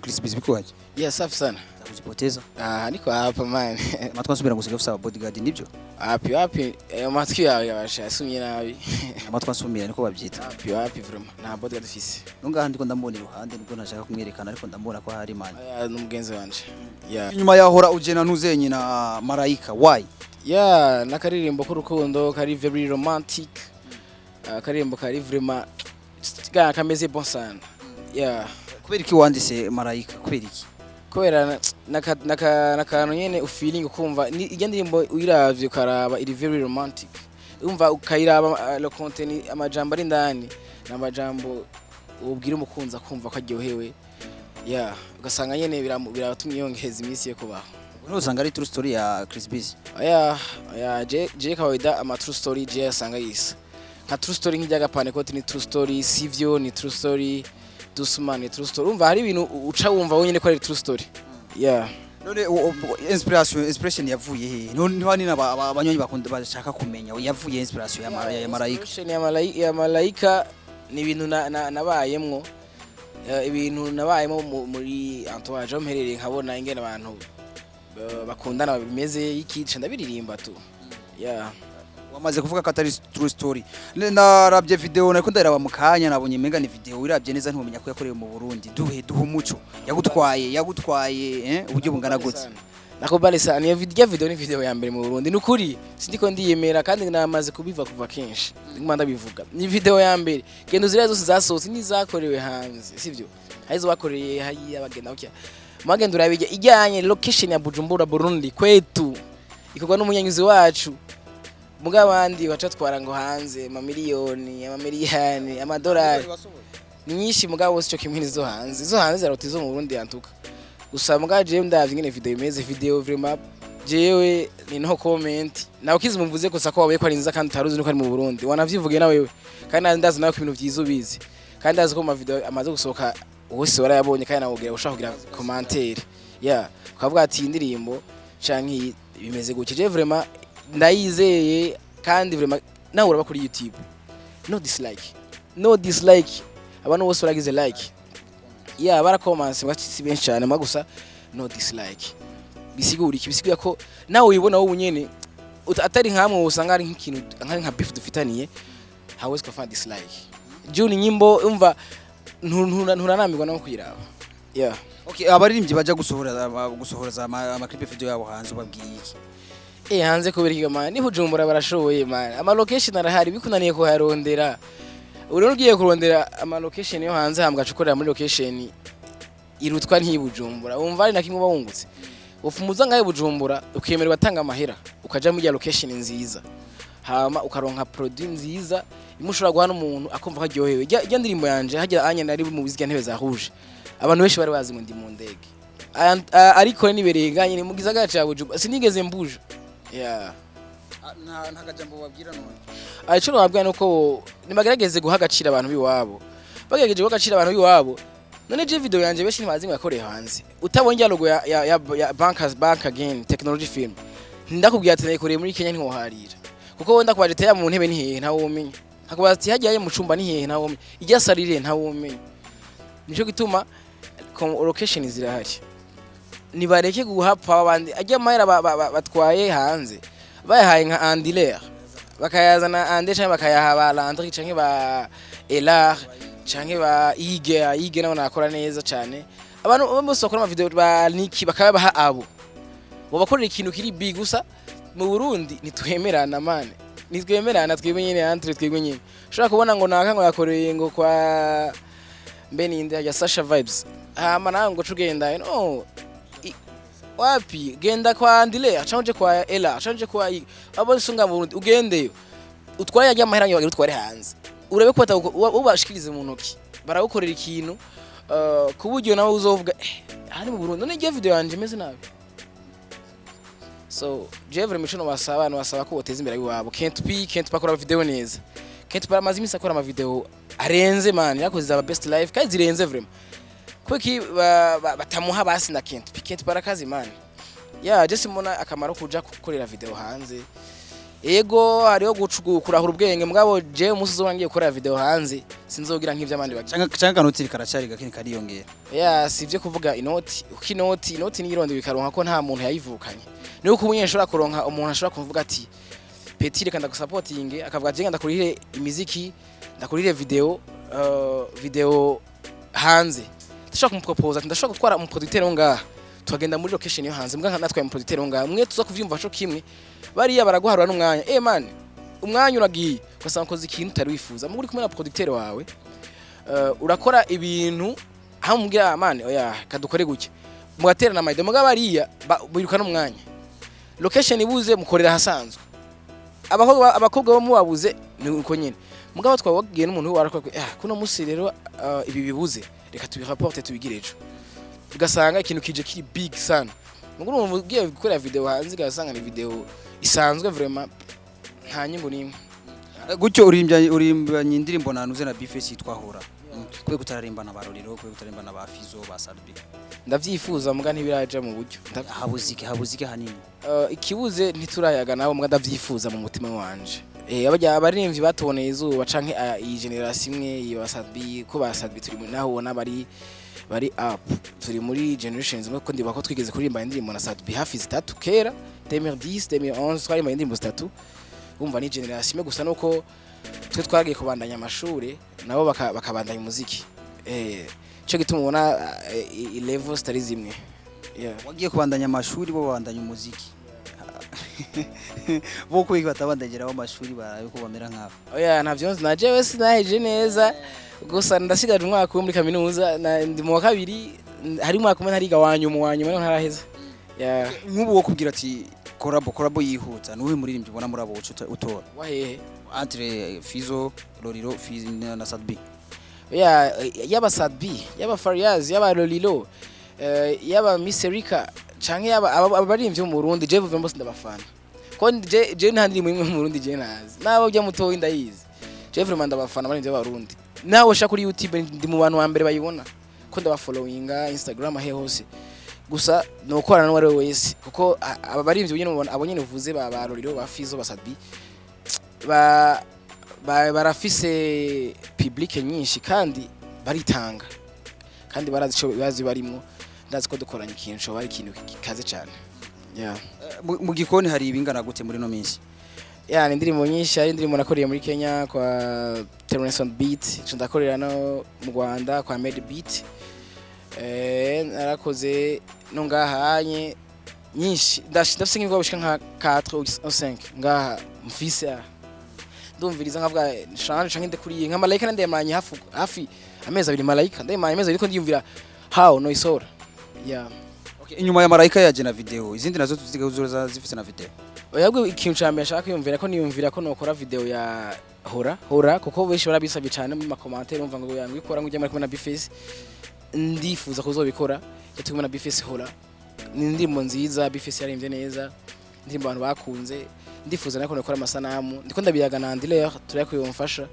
Ndio Chris Biz, biko? Yeah, safi sana. Kujipoteza. Ah, niko hapa, man. Amatwi ansumira ngo usigaye ufise aba bodyguard, nibyo? Wapi, wapi. Amatwi yawe yabasha yasumye nabi. Amatwi ansumira niko babyita. Wapi, wapi, vraiment. Nta bodyguard ufise. Nungaha ndiko ndamubona iruhande, nubwo ntashaka kumwerekana, ariko ndamubona ko hari, man. Aya ni umugenzi wanje. Yeah. Inyuma yahora ugena nuzenye na Marayika, why? Yeah, n'akaririmbo k'urukundo kari very romantic. Akaririmbo kari vraiment ga kameze bon sana. Yeah. Kubera iki wanditse Marayika? Kubera iki? Kubera naka n'akantu nyene ufeeling ukumva ni ijya ndirimbo uyiravye ukaraba iri very romantic. Umva ukayiraba, le contenu, amajambo ari indani ni amajambo ubwira umukunzi akumva ko aryohewe. Yeah, ugasanga nyene biratumye yongeza iminsi yo kubaho. Usanga ari true story ya Chris Biz? Oya, oya, je kawaida ama true story je asanga yisa nka true story nk'ijya Panekoti ni true story, sivyo? Ni true story, Dusman ni true story. Umva hari ibintu uca wumva wenyine ko ari true story. Yeah. None inspiration yavuye he? None niba nina abanywanyi bakunda bashaka kumenya yavuye inspiration ya Marayika. Inspiration ya Malayika ni ibintu nabayemwo, ibintu nabayemo muri entourage aho mperereye, nkabona ingene abantu bakundana bimeze ikica ndabiririmba tu. Yeah. Wamaze kuvuga ko atari true story. Narabye video, nariko ndaraba mu kanya, nabonye menga ni video, wirabye neza ntiwomenya ko yakorewe mu Burundi. Duhe umuco, yagutwaye uburyo bungana gute? Nakubali sana, iyo video ni video ya mbere mu Burundi. Nukuri sindiko ndiyemera kandi namaze kubiva kuva kenshi, ndimo ndabivuga, ni video ya mbere. Genda ziriya zose zasohotse nizakorewe hanze, sivyo? Hari izo bakoreye hariya bagenda gutya, magenda urabijya ijyanye location ya Bujumbura, Burundi kwetu, ikorwa n'umunyanyuzi wacu. Muga abandi bacatwara ngo hanze amamiliyoni, amamiliyani, amadolari ni nyinshi, mugabo sico kimwe nizo hanze. Izo hanze ziraruta izo mu Burundi yantuka. Gusa mugabo jewe ndavye ingene video imeze, video vraiment jewe ni no comment. Nawe kizi mumvuze gusa ko wabaye ko ari nziza kandi utaruzi nuko ari mu Burundi, wanavyivuge na wewe, kandi ndazi nawe ko ibintu vyiza ubizi, kandi ndazi ko mu video amaze gusohoka wese warayabonye, kandi nawe ugira ushaka kugira commentaire, yeah, ukavuga ati iyi indirimbo canke iyi bimeze gutya. Je vraiment ndayizeye kandi vraiment nawe uraba kuri YouTube, no dislike, no dislike, abantu bose baragize like, yeah, barakomanse bacitse benshi cyane, ma gusa no dislike. Bisigura iki? Bisigura ko nawe uyibona wowe nyene atari nkamwe usanga ari nk'ikintu nka beef dufitaniye, hawezi kufanya dislike. Juu ni nyimbo umva nturanambirwa no kuyiraba. Yeah. Okay, abaririmbyi baja gusohora za ama clip video yabo hanze, ubabwiye iki? Eh, hanze kubera iki, man? Ni Bujumbura barashoboye, man. Ama location arahari, bikunaniye kuharondera. Uri ugiye kurondera ama location yo hanze, hambwa ukorera muri location irutwa ntibujumbura, wumva ari na kimwe bawungutse. Ufumuza ngaye Bujumbura, ukemererwa atanga amahera, ukaja muri ya location nziza, hama ukaronka produit nziza imwe ushobora guha n'umuntu akumva ko aryohewe. Ijya ndirimbo yanje hajya anya nari mu bizya ntebe za rouge, abantu benshi bari bazi ngo ndi mu ndege. Ariko nibereye nganye ni mu gisagara ca Bujumbura, sinigeze mbuja. Yeah. Nta kajambo babwira none? Ico nababwira nuko nibagerageze guha agaciro abantu b'iwabo. Bagerageje guha agaciro abantu b'iwabo. None je video yanje benshi ntibazi ngo yakoreye hanze. Utabonye logo ya Bank Again Technology Film, ndakubwira ati nayikoreye muri Kenya, ntiwoharira, kuko wenda kubaje teya mu ntebe ni hehe, ntawe womenya. Nkakubaza ati hagiye mu cumba ni hehe, ntawe womenya. Ijya sarire ntawe womenya. Nico gituma location zirahari, nibareke guhapfa abandi. Ajya amahera batwaye hanze bayahaye nka Andiler, bakayazana ande, canke bakayaha ba Landry canke ba Elar canke ba Ige. Ige nabo nakora neza cane. Abantu bose bakora ama video ba Niki bakabaha abo bo bakorera ikintu kiri big. Gusa mu Burundi ntitwemerana, man, ntitwemerana twebwe nyene, entre twebwe nyene. Ushobora kubona ngo naka ngo yakoreye ngo kwa mbe ninde ya Sasha Vibes, hama nawe ngo cugenda no wapi, genda kwa Andile, canke kwa Ela, canke kwa Iga, abo sunga mu Burundi, ugendeyo utwaye ajya amahera ngo utware hanze, urabe ko ubashikirize mu ntoki baragukorera ikintu, ku buryo nawe uzovuga hari mu Burundi. None igihe video yanje imeze nabi. So je vraiment ico nobasaba, nobasaba ko boteza imbere iwabo. Can't Be akora video neza. Can't Be amaze iminsi akora ama video arenze, man. Yakoze aba best life kandi zirenze vraiment. Kuki batamuha basi na Can't Be? Can't Be arakazi, man. Yeah, je simbona akamaro kuja gukorera video hanze. Ego, hariho kurahura ubwenge, mugabo je umunsi uzoba ngiye gukora video hanze sinzogira nk'ivyo abandi bagira. Canke kanoti karacari gakini kariyongera. Ya, si ivyo kuvuga inoti, kuko inoti niyo irondera ikaronka, ko nta muntu yayivukanye. Niyo uko umunyeshuri ashobora kuronka, umuntu ashobora kuvuga ati: "Petit, reka ndagusapotinge," akavuga ati: "Ndakurihire imiziki, ndakurihire video hanze." Ndashobora kumupropose ati: "Ndashobora gutwara umuproducteur wo ngaha, tukagenda muri location yo hanze, mbwa natwaye umuproducteur wo ngaha mwe tuza kuvyumva co kimwe." Bariya baraguharura n'umwanya, man, umwanya uragiye, ugasanga ukoze ikintu utari wifuza. Muga uri kumwe na producteur wawe, urakora ibintu aho mubwira: "Man, oya, kadukore gutya," mugaterana ama idées. Mugabo bariya birukana umwanya, location ibuze mukorera ahasanzwe, abakobwa bo mubabuze ni uko nyene. Mugabo twababwiye n'umuntu warakora, ah, kuno musi rero, ibi bibuze, reka tubiraporte, tubigire ejo, ugasanga ikintu kije kiri big sana. Mugo urumva ugiye gukorera video hanze, ugasanga ni video isanzwe, vraiment nta nyungu n'imwe. Gutyo urimbanye indirimbo nanuze na B-Face yitwa Hora. Kubera kutararimba na Barorero, kubera kutararimba na ba Fizo, ba Salbi? Ndavyifuza, muga ntibiraja mu buryo. Habuzike hanini? Ikibuze ntiturayaga nabo, muga ndavyifuza mu mutima wanje. Abarya abaririmbyi batuboneye izuba canke iyi generation imwe, iyi ba Sadbi, ko ba Sadbi turi muri, naho ubona bari up, turi muri generations imwe, ko ndibuka ko twigeze kuririmba indirimbo na Sadbi hafi zitatu kera, 2010, 2011, twaririmba indirimbo zitatu. Umva, ni generation imwe gusa, nuko twe twagiye kubandanya amashure, nabo bakabandanya umuziki. Ico gituma ubona level zitari zimwe, yeah. Wagiye kubandanya amashuri, bo babandanya umuziki. Bo kubera batabandagiraho amashuri, barabe ko bamera nk'abo? Oya, ntavyo nzi, na jewe sinaheje neza, gusa ndasigaje umwaka umwe muri kaminuza, ndi mu wa kabiri, hari umwaka umwe ntariga, wa nyuma, wa nyuma niho ntaraheza. Yeah. Nk'ubu wo kubwira ati collabo yihuta, nuwe muririmbyi ubona muri abo uca utora? Wahehe? Entre Fizo, Loriro, Fizo na Sadbi. Oya, yaba Sadbi, yaba Fariaz, yaba Lolilo, yaba Miss Erika, canke yaba abaririmbyi bo mu Burundi, je vuga bose ndabafana. Ko je nta ndirimbo imwe mu Burundi je ntazi. Nabo ujya mutoyi ndayizi. Je vraiment ndabafana abaririmbyi b'Abarundi. Nawe ushaka kuri YouTube ndi mu bantu ba mbere bayibona. Ko ndabafollowinga Instagram, ahe hose. Gusa nokorana n'uwo ari we wese, kuko aba baririmbyi nyine ubona, abo nyine uvuze, ba Lolilo, ba Fizo, ba Sadbi, ba barafise public nyinshi kandi baritanga kandi barazi ico bazi barimwo. Ndazi ko dukoranye ikintu coba ari ikintu gikaze cyane, yeah. Mu gikoni hari ibingana gute muri no minsi? Yeah, ni indirimbo nyinshi. Hari indirimbo nakoreye muri Kenya kwa Terence on Beat, ico ndakorera no mu Rwanda kwa Made Beat, narakoze no ngahanye nyinshi. Ndafise nk'ibikorwa bishika nka 4 ou 5 ngaha mfise, aha. Ndumviriza nkavuga shanje canke ndekuriye nka Malayika, ndayamanye hafi amezi 2. Malayika ndayamanye amezi 2, ko ndiyumvira how no isora, yeah. Okay, inyuma ya Marayika yaje na video, izindi nazo tuziga uzoza zifise na video? Oyabwo ikintu ca mbere nshaka kwiyumvira ko niyumvira ko nokora video ya Hora Hora, kuko benshi barabisabye cyane mu makomantere, umva ngo yanga ikora ngo ujya muri kumwe na B-Face. Ndifuza kuzobikora iyo turi kumwe na B-Face. Hora ni indirimbo nziza, B-Face yaririmbye neza, indirimbo abantu bakunze. Ndifuza nako nokora amasanamu, ndiko ndabiyaga na Andler, turayakwiye mfasha,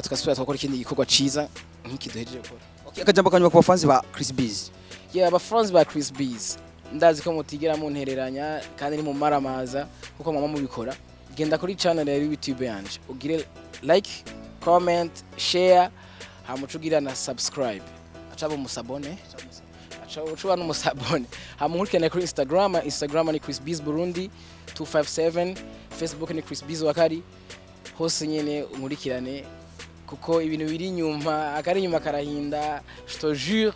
tugasubira tugakora ikindi gikorwa ciza nk'iki duhejeje gukora. Okay, akajambo kanyuma ku bafanzi ba Chris Biz. Yeah, abafanzi ba Chris Biz, ndazi ko mutigera muntereranya kandi ni mu maramaza kuko mama mubikora. Genda kuri channel ya YouTube yanje, ugire like, comment, share, hama uce ugira na subscribe, aca umusabone, aca ucuba n'umusabone, hama unkurikirane kuri Instagram. Instagram ni Chris Biz Burundi 257, Facebook ni Chris Biz Wakari, hose nyene unkurikirane, kuko ibintu biri inyuma, akari inyuma karahinda, je te jure.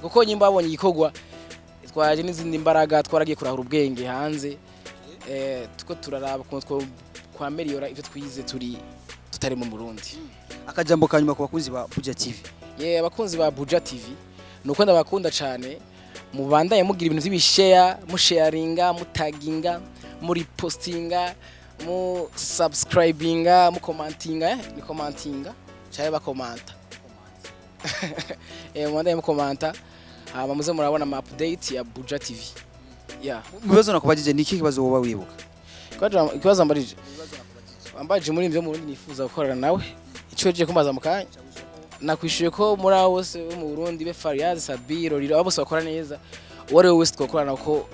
Kuko nyimba babonye igikorwa twaje n'izindi mbaraga, twaragiye kurahura ubwenge hanze, tuko turaraba ukuntu kwameliyora ivyo twize turi tutari mu Burundi. Akajambo kanyuma ku bakunzi ba Buja TV. Ye, abakunzi ba Buja TV, nuko ndabakunda cyane. Mubandanye mugira ibintu by'ibishare, musharinga, mutaginga, muri postinga, mu subscribinga, mu commentinga, ni commentinga cyangwa bakomanta, mubandanye mukomanta, hama muze murabona ama update ya Buja TV, yeah. Mu bibazo nakubajije, ni iki kibazo woba wibuka? Ikibazo wambarije, wambarije muri ivyo mu Burundi nifuza gukorana nawe, ico yagiye kumbaza mu kanya, nakwishuye ko muri abo bose bo mu Burundi, be Fariaz, Sabiro, Riro, abo bose bakora neza, uwo ari we wese twakorana, ko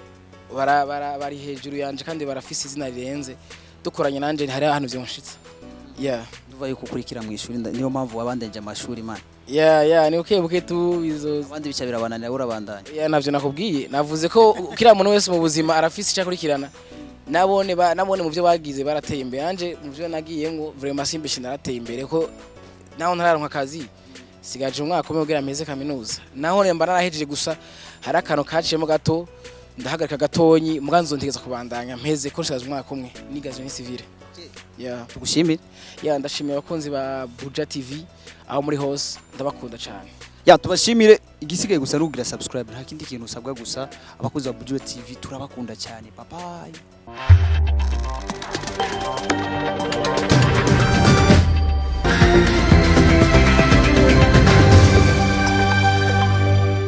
Bari hejuru yanje kandi barafise izina rirenze. Dukoranye nanje hari ahantu vyonshitse, yeah. Nduva yuko ukurikira mu ishuri, niyo mpamvu wabandanyije amashuri, man. Yeah, ni buke buke tu bizoza. Abandi bica birabananira, urabandanya. Yeah, navyo nakubwiye, navuze ko kila muntu wese mu buzima arafise icyo akurikirana. Nabone mu byo bagize barateye imbere, anje mu byo nagiyemwo vraiment simbishe narateye imbere, ko naho ntararonka akazi, sigaje umwaka umwe kugira mpeze kaminuza. Naho mba narahejeje, gusa hari akantu kaciyemo gato ndahagarika gatonyi, muga nzontegeza kubandanya mpeze, ko nsigaje umwaka umwe niga génie civile, yeah. Tugushimire. Yeah, ndashimiye abakunzi ba Buja TV aho muri hose, ndabakunda cyane. Ya, tubashimire. Igisigaye gusa ni ukugira subscribe, nta kindi kintu usabwa. Gusa abakozi ba Buja TV turabakunda cyane. Bye bye.